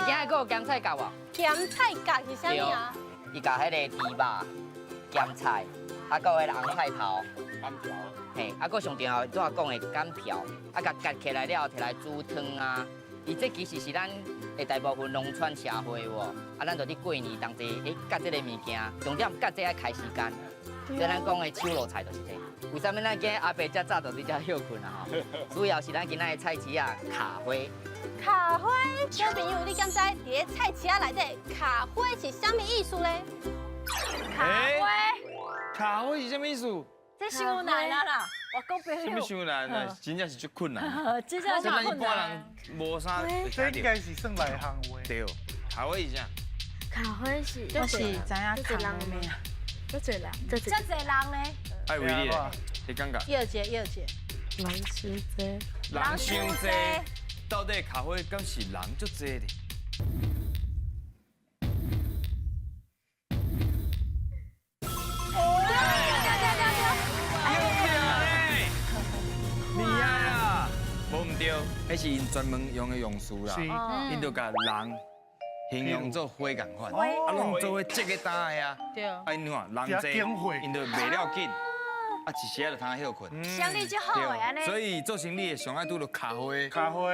今仔閣有鹹菜角無？鹹菜角是啥物啊？伊共彼个豬肉、鹹菜，啊，閣有彼個紅菜頭，嘿，啊，閣上重要，拄仔講的干瓢，啊，共夾起來了，提來煮湯啊。伊這其實是咱的大部分農村社會喎，啊，咱就佇過年當齊，欸，夾這個物件，重點夾這愛開時間。所以咱講的手路菜就是這個。為啥物咱今日阿伯遮早就佇遮歇睏啊？吼，主要是咱今仔的菜市仔卡花。卡花，小朋友，你敢知佇咧菜市仔內底卡花是啥物意思咧？卡花，卡花是啥物意思？這傷難啊啦！我講朋啥物友，傷難啊？真正是足困難。真正這咱是一般人無啥會這應該是算內行話。對，卡花是啥？卡花是，我是知影這卡人咩啊？這濟人，這這濟人呢？愛為你咧，你感覺？葉姐，葉姐，人傷濟，人傷濟，到底卡花敢是人足濟咧？厲害啊！無毋對，彼是𪜶專門用的用詞啦。𪜶就共人形容做花仝款，啊，攏做伙積個擔的啊。對。啊，𪜶看人濟，𪜶就袂了緊，啊，一時仔就通歇睏。生意就好的按呢。所以做生意的上愛拄著卡花。卡花。